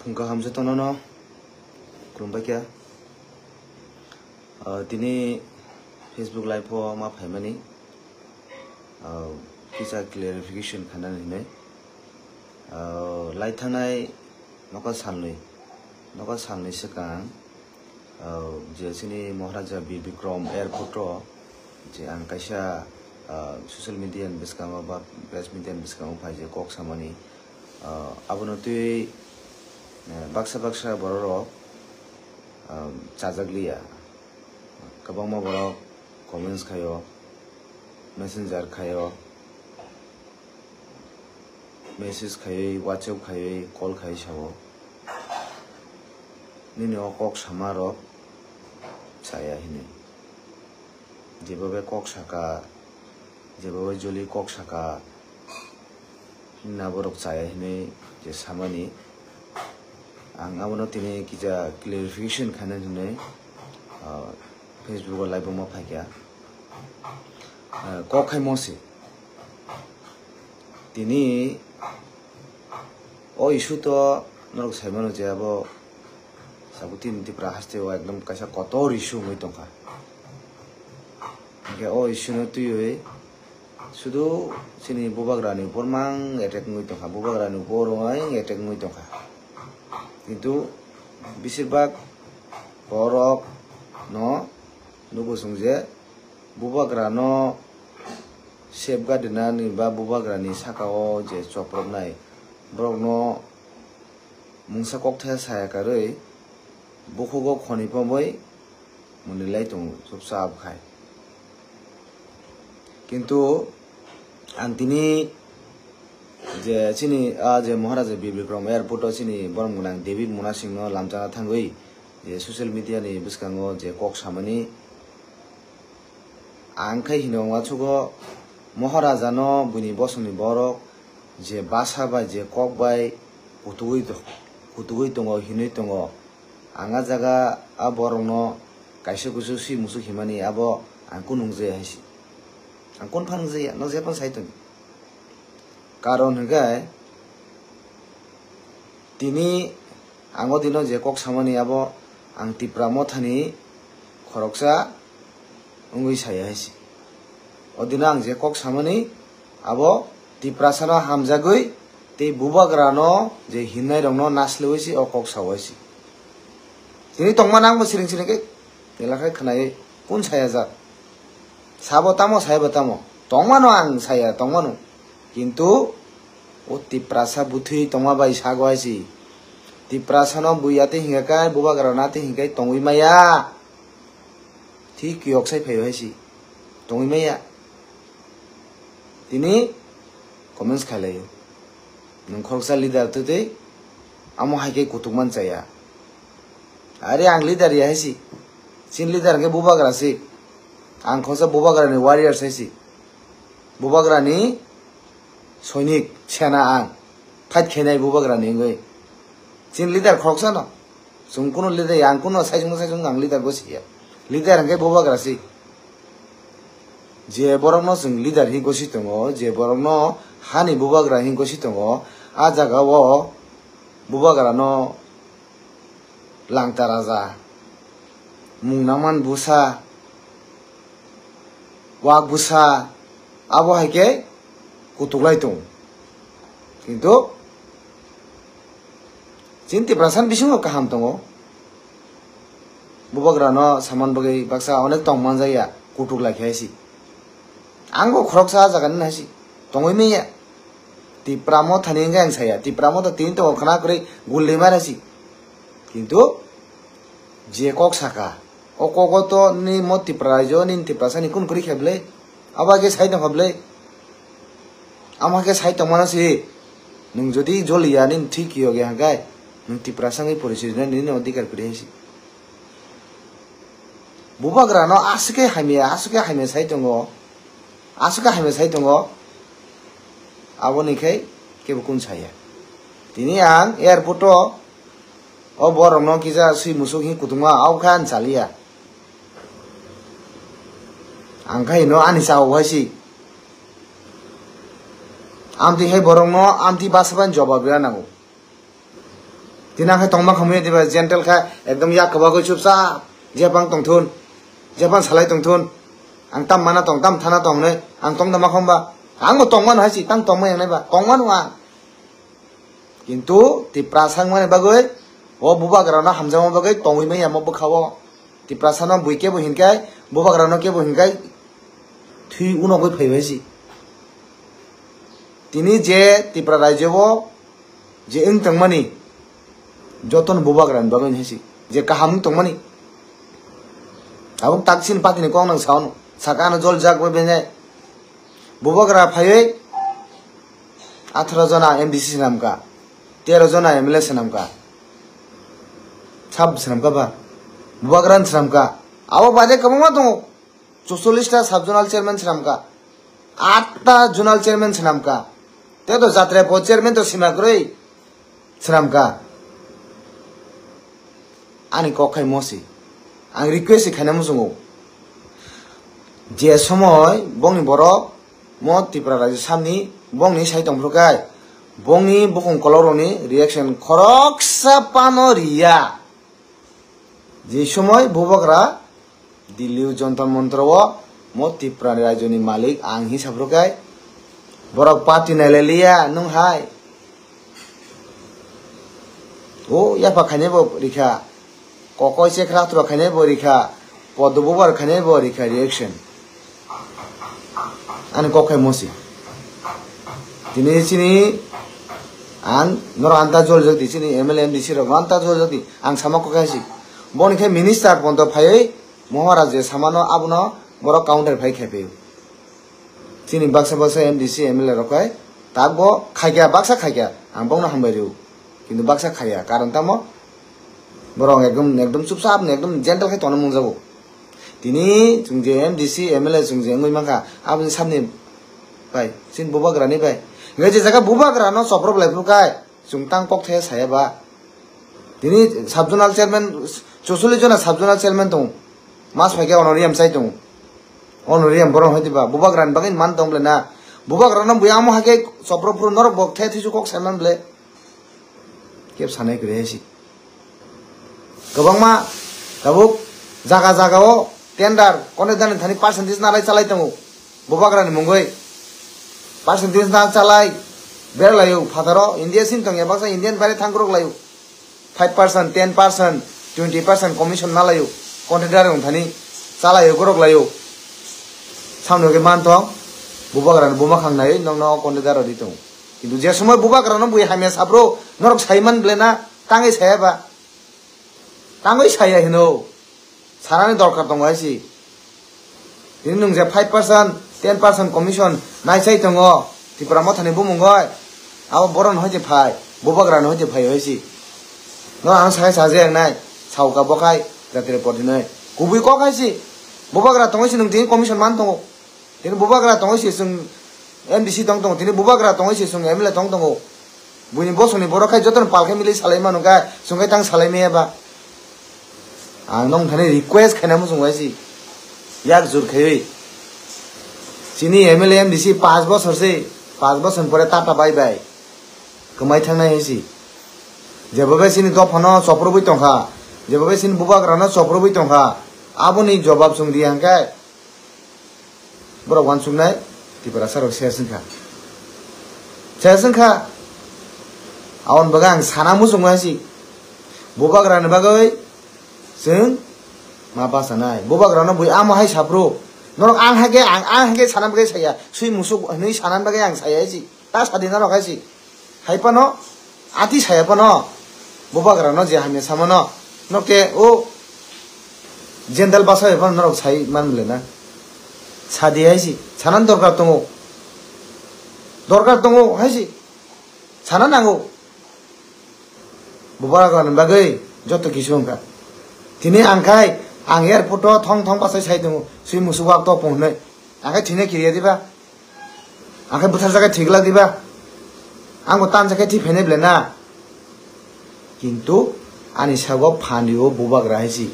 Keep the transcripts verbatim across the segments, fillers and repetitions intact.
Phung kaham jotono no khulumbai kha. Ah, tini Facebook live o ma phaimani, ah, kisa clarification khanani hinwi. Ah, lai thangnai noka salnwi, noka salnwi swkang, ah, je chini Maharaja Bir Bikram Airport o je ang kaisa, ah, social media ni bwskango ba press media ni bwskango phai je kok samani, ah, abono twi, eh, baksa baksa borok rok, ah, chajak liya. Kwbangma borok comments khaio, messenger khaio, message khaiwi, WhatsApp khaiwi, call khaiwi sao, "Nini o kok sama rok chaya," hinwi. Jeba bai kok saka, jeba bai joli kok saka, hinna borok chaya hinwi je samani. Ang abono tini kisa clarification khaina hinwi, ah, Facebook o live o ma phaikha. Ah, kok khai mo se. Tini o issue to norok sai mano je abo Sabutini Tipra haste o ekdom kaisa kotor issue wngwi tongkha. Hingke o issue no twiwi sudu chini bubagrani upor mang attack wngwi tongkha, bubagrani upor wng attack wngwi tongkha. Kintu besirbak borok no nugo chwng je bubagrano safeguard rwnani ba bubagrani saka o je chopropnai borokno mungsa kokthai saya karwi bukhugo khoni pomwi mwnwi lai tongo chukcha abkhai. Kintu ang tini je chini a je Maharaja Bir Bikram Airport o chini borok gwnang David Munasing no lamchana thangwi je social media ni bwskango je kok samani, ang khe hino uansukgo Maharaja no buini bosongni borok je basa bai je kok bai kutugwi to-, kutugwi tongo hinwi tongo. Ang a jaga a borokno kaisa kusu si musuk himani abo ang kunu nungjaya hai si. Ang kunu phan nungjaya, no je phano sai tong. Karon hwnkhe tini ang o dino je kok samani abo ang Tipra mothani khoroksa wngwi saya hai si. O dino ang je kok samani abo Tiprasano hamjagwi tei bubagrano je himnairokno nasliwi si o kok sao hai si. Tini tongmani ang bo siring siring khe elakhai khwnai kun saya jak. Sabo tamo, saibo tamo. Tongmano ang saya, tongmano. Kintu o Tiprasa bwthwi tongma bai sago hai si. Tiprasano bui atwi hingkha khe, bubagrano atwi hingkha khe tongwi maya. Thik kiyok sai phaio hai si. Tongwi maya. Tini comments khailai. Nwng khoroksa leader twtwi amo hai khe kutuk man chaya. Are ang leader ya hai si. Chin leader hwnkhe bubagra si. Ang khoroksa bubagrani warriors hai si. Bubagrani soinik sena ang. Fight khainai bubagrani wngwi. Chin leader khoroksa no. Chwng kunu leader ya, ang kunu saisung saisung ang leader gosi ya. Leader hwnkhe bubagra si. Je borokno chwng leader hi gosi tongo, je borokno hani bubagra hi gosi tongo, a jaga o bubagrano langta raja, mung nangman bwsa, wak bwsa, abo hai khe kutuk lai tongo. Kintu chini Tiprasa ni bisingo kaham tongo. Bubagrano saman bagwi baksa onek tong manjak ya, kutuk lai khe hai si. Ang bo khoroksa ah jaga ni hai si, tongwi manya. Tipra mothani hwnkhe ang saya, Tipra motha tini tongo khwna kwrwi gulli mara si. Kintu je kok saka, o kogo to nini mo Tipra raijo, nini Tiprasa ni kun kwrwi khe bwle? Abo khe sai tongkha bwle? Amo khe sai tongmano si, nwng jodi joliya nini thwi kiyok ya hwnkhe, nwng Tiprasa wngwi porichoi rwna nini odhikar kwrwi hai si. Bubagrano aswk khe hamya, aswk khe hamya sai tongo, aswk khe hamya sai tongo, aboni khe kebo kun saya. Tini ang airport o, o borokno kisa swi musuk hi kutungma, abo khe ang chaliya. Ang khe hino ani chao hai si. Amtwi hai borokno amtwi basa bai jobab rwna nango. Tini ang khe tongma khamwi diba gentle kha, ekdom yak kwbagwi chupchap, jepang tongthun, jepang salai tongthun. Ang tam mana tong, tam thana tong hinwi ang tong da ma khomba? Ang bo tongmano hai si, tang tongma yang nai ba? Tongmano ang. Kintu Tiprasa wngmani bagwi, o bubagrano hamjakma bagwi tongwi manya mo bwkha-o. Tiprasano bui kebo hinkai, bubagrano kebo hinkai, thwi unogwi phaibai si. Tini je Tipra rajyo-o je wng tongmani, jotono bubagrani bagwi hai si, je kaham wng tongmani. Abo tak chini party ni kok nang sao no, saka ano jol jak bai benai. Bubagra phaiwi atharo jona M D C swnamkha, tero jona M L A swnamkha, sab swnamkha ba, bubagrani swnamkha. Abo baade kwbangma tongo, chuchollish ta sub zonal chairman swnamkha, aat ta zonal chairman swnamkha, tei to jatra po chairman to sima kwrwi swnamkha. Ani kok khai mosi. Ang request se khaina muchungo. Je somoi bongni borok mo Tripura rajyo samni bongni sai tongphuru kai, bongni bukhung kolokrokni reaction khoroksa phano riya. Je somoi bubagra Delhi o Jantar Mantar o mo Tripura ni rajyo ni malik ang hinwi saphuru kai, borok party nailai liya nwng hai. O yapha khainai bo rikha, kokoi chekra athro khainai bo rikha, podo bubar khainai bo rikha reaction. Ani kok khai mosi. Tini chini ang norok anta jol jodi, chini M L A M D C rok anta jol jodi, ang sama kok khai si. Boni khai minister ponto phaiwi Moharaja samano abono borok counter phai khai phaio. Chini baksa baksa M D C M L A rok hai tak bo khaikya, baksa khaikya, ang bokno hambai rw. Kintu baksa khaiya, karon tamo borok ekdom, ekdom chupchap ni, ekdom gentle khai tongna mungjago. Tini chwng je M D C M L A chwng je wngwi mankha, aboni samni bai chini bubagrani bai. Hingke je jaga bubagrano choprop lai phuru kai, chwng tang kok thaya saya ba. Tini sub zonal chairman, chuchollish jona sub zonal chairman tongo. Mas pai khe honorarium chai tongo. Honorarium borok hai diba? Bubagrani bagwi man tong ble na? Bubagrano buya amo hai khe chopro phuru norok bo the thisu kok saiman ble. Kep sanai kwrwi hai si. Kwbangma tabuk jaga jaga o tender, kone dani thani percentage nalai chalai tongo. Bubagrani mungwi percentage na chalai berlaio phataro, India sing tongya baksa Indian baire thangkrok laio. Five percent, ten percent, twenty percent commission nalaio, contractor wng thani chalaio, gorok laio. Samno khe man thong, bubagrani buma khang nai, nokno contractor rw di tongo. Kintu je somoi bubagrano bui hamya sapro, norok sai man ble na, tangwi saya ba? Tangwi saya hino. Sanani dorkar tongo hai si. Tini nwng je five percent, ten percent commission naisai tongo Tipra Mothani bumung oi. Abo borok no hai se phai, bubagra no hai se phai hai si. No ang sai sa je nai, sauka bo khai jatri poti noi. Kubui kok hai si. Bubagra tongoi si nwng tini commission man tongo. Tini bubagra tongoi si chwng M D C tong tongo, tini bubagra tongoi si chwng M L A tong tongo. Buini bosongni borok khai jotono pal khe milwi salai mano khe, chwng khai tang salai maya ba. Ang nong thani request khaina muchung bai si. Yak jur khaiwi. Chini M L A M D C paanch bosor se, paanch bosor pore tata bai bai. Kwmai thangnai hai si. Jebo bai chini dophano choprobwi tongkha, jebo bai chini bubagrano choprobwi tongkha, aboni jobab chwng di hwnkhe. Borok uansuknai Tiprasa rok ses wngkha. Ses wngkha. Aboni bagwi ang sana muchungo hai si. Bubagrani bagwi chwng ma bachanai. Bubagrano bui amo hai saphuru. Norok ang hai khe, ang, ang hai khe sana bagwi saya. Sui musuk hinwi sana bagwi ang saya hai si. Ta sadi norok hai si. Hai phano, ati saya phano, bubagra no je hamya samano, nok te o jendal basa bai phano norok sai man bole na. Sadi hai si, sanan dorkar tongo. Dorkar tongo hai si. Sana nango. Bubagra ni bagwi joto kisu wngkha. Tini ang khai, ang airport o thong thong bachai sai tongo. Sui musuk wak to pung hinwi. Ang khai thina kiriya diba? Ang khe bwthar jaga thwi glak diba? Ang bo tan jaga thwi phainai ble na. Kintu ani sago phan rio bubagra hai si.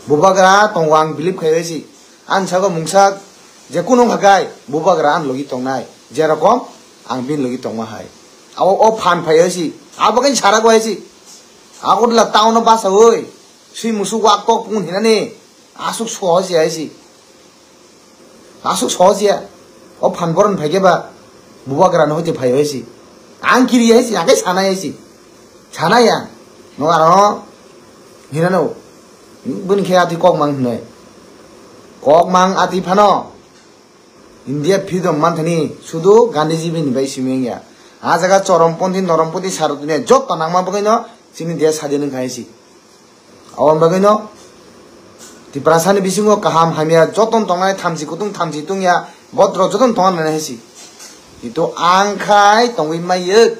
Bubagra tongo ang believe khai hai si. Ani sago mungsa je kunu wngkha kai bubagra ani logi tongnai. Jerokom ang bini logi tongma hai. Abo o phan phai hai si. Abo khe sara go hai si. Agartala town o basawi swi musuk wak kok pungun hinani aswk sohos ya hai si. Aswk sohos ya. O phan boron phaikhe ba bubagra no hoite phai hai si. Ang kiri hai si, akai sana hai si. Sana ya. No aro hinano. Bini khe ati kok mang hinai. Kok mang ati phano. India freedom manthani sudu Gandhiji bini bai simi wngya. A jaga chorom ponthi, norom ponthi, saro dunia joto nangma bagwi no chini desh sadin wngkha hai si. Aboni bagwi no Tiprasa ni bisingo kaham hamya joto tongnai, thamchi kutung thamchi tungya, botro joto tongna nai hai si. Kintu ang khai tongwi mayek.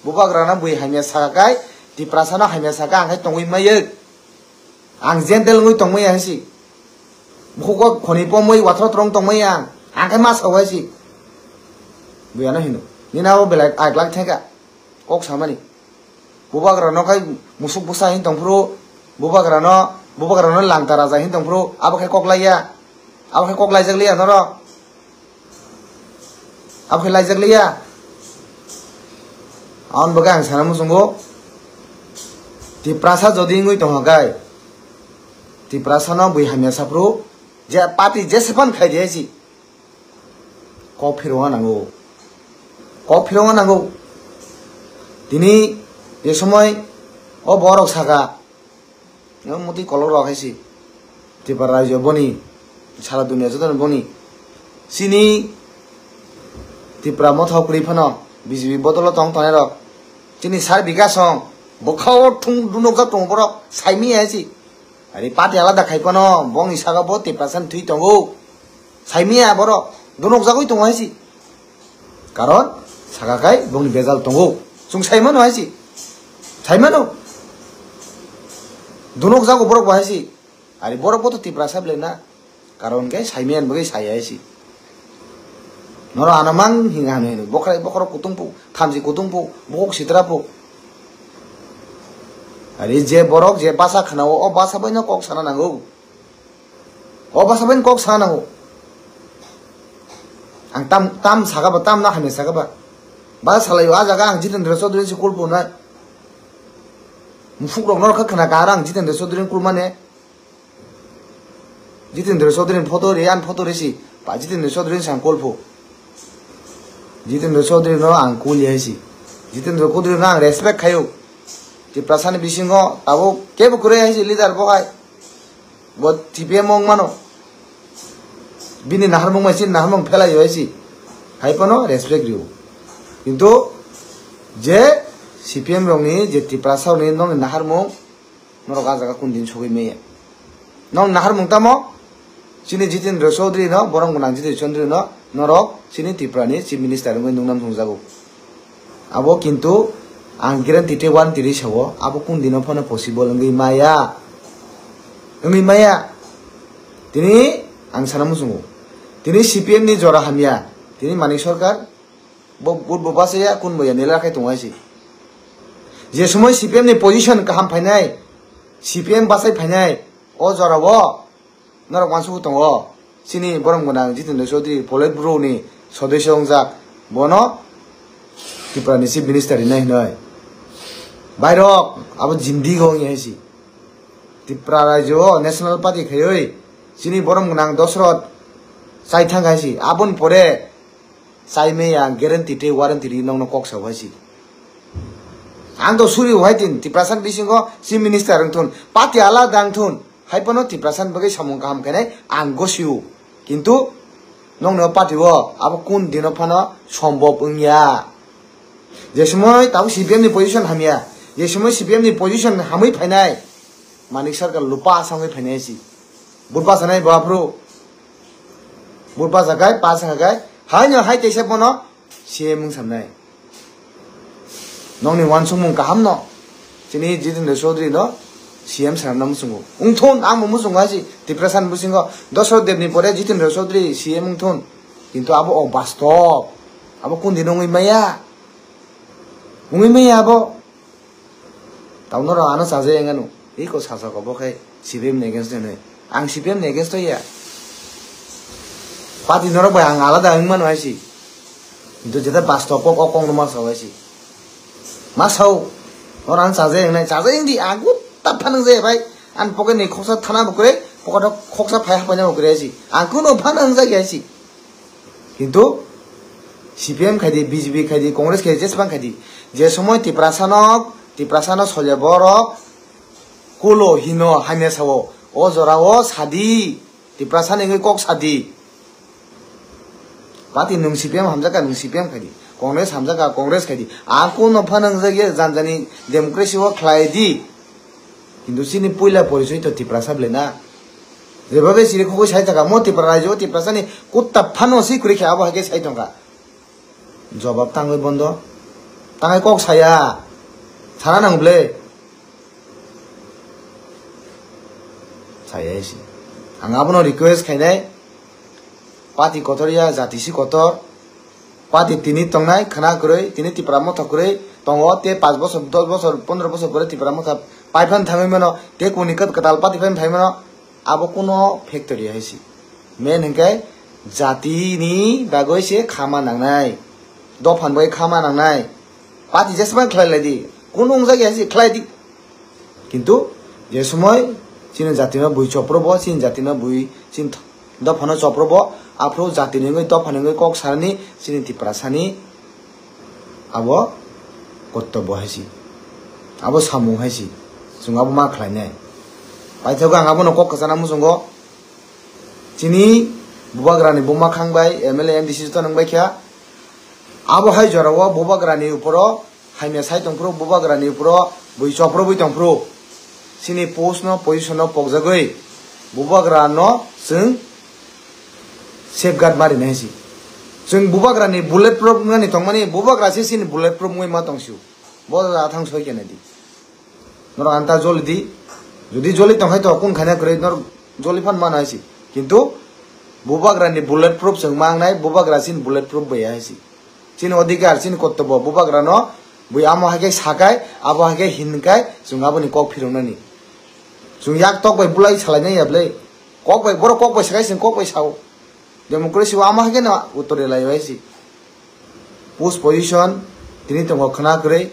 Bubagra no bui hamya saka kai, Tiprasa no hamya saka ang khai tongwi mayek. Ang gentle wngwi tongmaya hai si. Bukhuko khoni pomwi wathro trong tongmaya ang. Ang khai ma sao hai si. Buyano hino. Nina o belai aglak theka. Kok samani. Bubagra no khai musuk busa hin tongphuru. Bubagra no, bubagra no langta raja hin tongphuru. Abo khai kok laiya. Abo khai kok laijak liya norok. Abo khe laijak liya. Aboni bagwi ang sana muchungo. Tiprasa jodi wngwi tongkha kai. Tiprasa no bui hamya saphuru. Je party jese phan khai di hai si. Kok phirongna nango. Kok phirongna nango. Tini je somoi o borok saka. Yang muti kolok rok hai si. Tripura rajyo boni. Sara dunia joto boni. Sini Tripura motha kwrwi phano B J P bodolo tong tongnai rok. Chini sar bikasong. Bokha o thung dunok jak tongo borok. Saimi hai si. Ari party alada khai phano. Bongni saka bo Tiprasa ni thwi tongo. Saimiya borok. Dunok jagwi tongo hai si. Karon saka kai bongni bejal tongo. Chwng sai mano hai si. Sai mano. Dunok jago borok bo hai si. Ari borok bo to Tiprasa belai na. Karon khe sai maya ni bagwi sai hai si. Noro ano mang hinga hano hino. Bokrai bokhorok kutung pu, thamchi kutung pu, bukhuk sitra pu. Ari je borok je basa khna o, o basa bai no kok sana nango. O basa bai kok sana nango. Ang tam, tam saka ba, tam na hamya saka ba. Ba salai o, a jaga ang Jitendra Chaudhary se kulpo na. Mufuk rok norok kha khna ka ang Jitendra Chaudhary kul mane. Jitendra Chaudhary photo ri, an photo ri si. Ba Jitendra Chaudhary sang kulpo. Jitendra Chaudhary no ang kuli hai si. Jitendra Chaudhary no ang respect khayo. Tiprasa ni bisingo tabuk kebo kwrwi hai si leader bo hai. Bo T P M wng mano. Bini naharmung bai chini naharmung phelai bai si. Hai phano respect rio. Kintu je C P M rokni je Tiprasa rokni nokni naharmung norok a jaga kun din sogwi maya. Nokni naharmung tamo? Chini Jitendra Chaudhary no, borom gwnang Jitendra Chaudhary no, norok chini Tripura ni Chief Minister wngwi nungnam thungjago. Abo kintu ang guarantee tei warranty ri sao, abo kun dino phano possible wngwi maya. Wngwi maya. Tini ang sana muchungo. Tini C P M ni jora hamya. Tini Manik Sarkar bo vote bo bachaya, kun bo ya nela khai tongo hai si. Je somoi C P M ni position kaham phainai, C P M bachai phainai, o jora o norok uansukgwi tongo. Chini borom gwnang Jitendra Chaudhary, Politburo ni sodosyo wngjak, bono Tripura ni Chief Minister rinai hinoi. Bairok, abo jimdi go wngya hai si. Tripura rajyo o National Party khaiwi chini borom gwnang Dosrot chai thang hai si. Aboni pore chai maya guarantee tei warranty ri nokno kok sao hai si. Ang to suri hai tin, Tiprasa ni bisingo Chief Minister wngthun, party alada wngthun. Hai phano Tiprasa ni bagwi samung kaham khainai ang gosio. Kintu nokni o party o abo kun dino phano sombhob wngya. Je somoi tabuk C P M ni position hamya, je somoi C P M ni position hamwi phainai, Manik Sarkar lupa asangwi phainai si. Vote bachanai bo aphuru. Vote bachakai, pass wngkha kai, haino hai teisa bono C M wng samnai. Nokni uansukmung kaham no. Chini Jitendra Chaudhary no C M sanamna muchungo. Wngthun, ang bo muchungo hai si. Tiprasa ni bisingo Dosrot Deb ni pore Jitendra Chaudhary C M wngthun. Kintu abo o bastob. Abo kun din wngwi maya. Wngwi maya abo. Tauno rok ano chaja yang ano. Iko sasa ko bo khai C P M ni against de noi. Ang C P M ni against to ya. Party norok bai ang alada wng mano hai si. Kintu jeta bastob kok o kok no ma sao hai si. Ma sao. Oro ang chajai wngnai, chajai wngdi, ang kutta phan wngjai bai. Ang pocket ni khoksa thana bo kwrwi, pocket o khoksa phai hapaina bo kwrwi hai si. Ang kuno phan wngjak ya si. Kintu C P M khai di, B J P khai di, Congress khai di, jesbang khai di. Je somoi Tiprasa no, Tiprasa no solya borok kulo hino hamya sao. O jora o sadi. Tiprasa ni wngwi kok sadi. Party nwng C P M hamjakha, nwng C P M khai di. Congress hamjakha, Congress khai di. Ang kuno phan wngjak ya, janjani democracy o khlai di. Kintu chini puila porichoi to Tiprasa ble na. Jeba be siri khogwi sai thaka, mo Tipra rajyo o Tiprasa ni kutta phano si kwrwi khe abo hai khe sai tongkha. Jobab tangwi bondo. Tangwi kok saya. Sana nang ble. Saya si. Ang abono request khainai. Party kotor ya, jati si kotor. Party tini tongnai, khna kwrwi, tini Tipra motha kwrwi tongo, te panch bosor, dos bosor, pondro bosor pore Tipra motha pai phan thangwi mano, te kuni kwt-, kwtal party phan phai mano, abo kuno factory hai si. Main hwnkhe jati ni bagwi se khama nangnai, dophan bai khama nangnai. Party jesma khlai lai di, kuno wngjak ya si khlai di. Kintu je somoi chini jatino bui chopro bo, chini jatino bui chini th-, dophano chopro bo, aphuru jatini wngwi dophani wngwi kok sanani chini Tiprasani abo kortobbo hai si, abo samung hai si, chwng abo ma khlainai. Paithago ang abono kok kwchana muchungo, chini bubagrani buma khang bai M L A, M D C joto nang bai kha, abo hai jorao bubagrani uporo hamya sai tongphuru, bubagrani uporo bui choprobwi tongphuru. Chini post no, position no pokjagwi bubagra no chwng safeguard ma rinai si. Chwng bubagrani bullet proof wngnani tongmani, bubagra se chini bullet proof wngwi ma tongsiu. Bo da thang soi kena di. Norok anta joli di. Jodi joli tongkhai to kun khaina kwrwi norok joli phan mano hai si. Kintu bubagrani bullet proof chwng ma wngnai, bubagra chini bullet proof bai hai si. Chini odhikar, chini kortobbo, bubagrano bui amo hai khe sakai, abo hai khe hinkai, chwng aboni kok phiroknani. Chwng yak tok bai bulai salainai ya bwlai. Kok bai, borok kok bai sakai, chwng kok bai sao. Democracy o amo hai khe no uttor rwlai bai si. Post position, tini tongo khna kwrwi,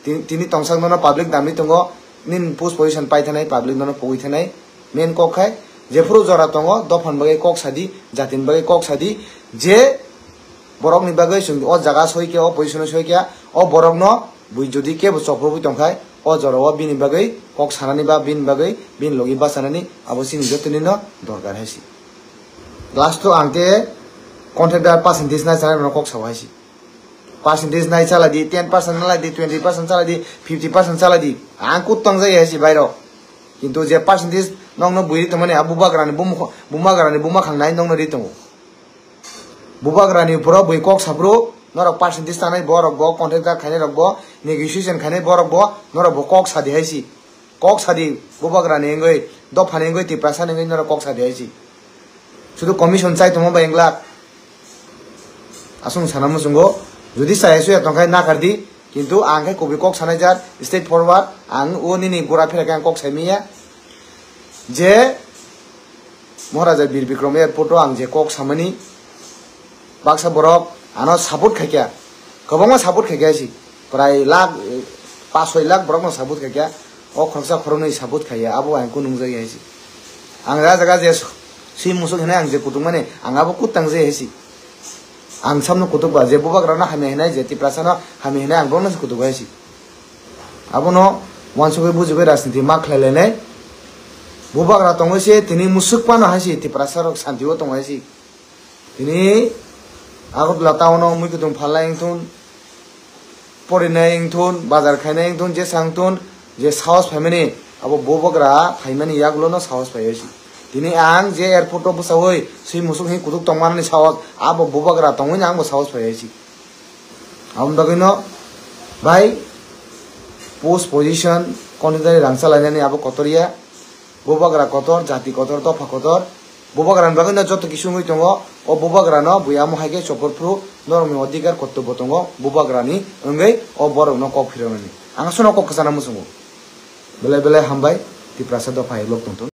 Ti-, tini tongsak nono public damwi tongo, nini post position pai thanai, public nono pogwi thanai. Main kok khai, jephuru jora tongo, dophani bagwi kok sadi, jatini bagwi kok sadi, je borokni bagwi chwng o jaga soi khe, o position o soi khe, o borokno bui jodi kebo choprobwi tongkhai, o jorao bini bagwi kok sanani ba bini bagwi bini logi bachanani abo chini jotonino dorkar hai si. Last o ang khe contractor percentage nai chanai rokno kok sao hai si. Percentage nai chala di, ten percent chala di, twenty percent chala di, fifty percent chala di. Ang kut tong jaya si bairo. Kintu je percentage nokno bui ri tongmani, a bubagrani bumukho-, bumagrani buma khangnai nokno ri tongo. Bubagrani uporo bui kok saphuru, norok percentage tanai borok bo, contractor khainai rok bo, negotiation khainai borok bo, norok bo kok sadi hai si. Kok sadi, bubagrani wngwi, dophani wngwi, Tiprasani wngwi norok kok sadi hai si. Sudu commission chai tongma bai wng glak. Aswng sana muchungo, jodi chaya suya tongkhai nakardi, kintu ang khe kubui kok sanai jat, straight forward, ang o nini gura phira khe ang kok sai manya. Je Maharaja Bir Bikram airport o ang je kok samani, baksa borok ano support khaikha, kwbangma support khaikha si, prai lakh, eh, pash soi lakh borokno support khaikha, o khoroksa khoroknwi support khaiya, abo ang kunu nungjak ya si. Ang raja ga je swi musuk hinai ang je kutung mani, ang abo kutang je si. Ang samno kutuk ba, je bubagrano hamya hinai, je Tiprasano hamya hinai, ang borokno se kutuk ba si. Abono uansugwi bujigwi rajniti ma khlai lainai. Bubagra tongwi se tini musuk phano hai si, Tiprasa rok santi o tong hai si. Tini Agartala town o mui kutung phalnai wngthun, porinai wngthun, bazar khainai wngthun, jesa wngthun, je sahos phaimani, abo bubagra phaimani yagulo no sahos phaiwi si. Tini ang je airport o bwsawi swi musuk hinwi kutuk tongmanani sahos, abo bubagra tongwi no ang bo sahos phaiwi si. Aboni bagwi no bai post position, contractor ni rang chalainani abo kotor ya. Bubagra kotor, jati kotor, dopha kotor. Bubagrani bagwi no joto kisu wngwi tongo. O bubagrano bui amo hai khe chopor phuru norokni odhikar kortobbo tongo. Bubagrani wngwi o borokno kok phiroknani. Ang aswkno kok kwchana muchungo. Belai belai hambai, Tiprasa dopha hai lok tongthun.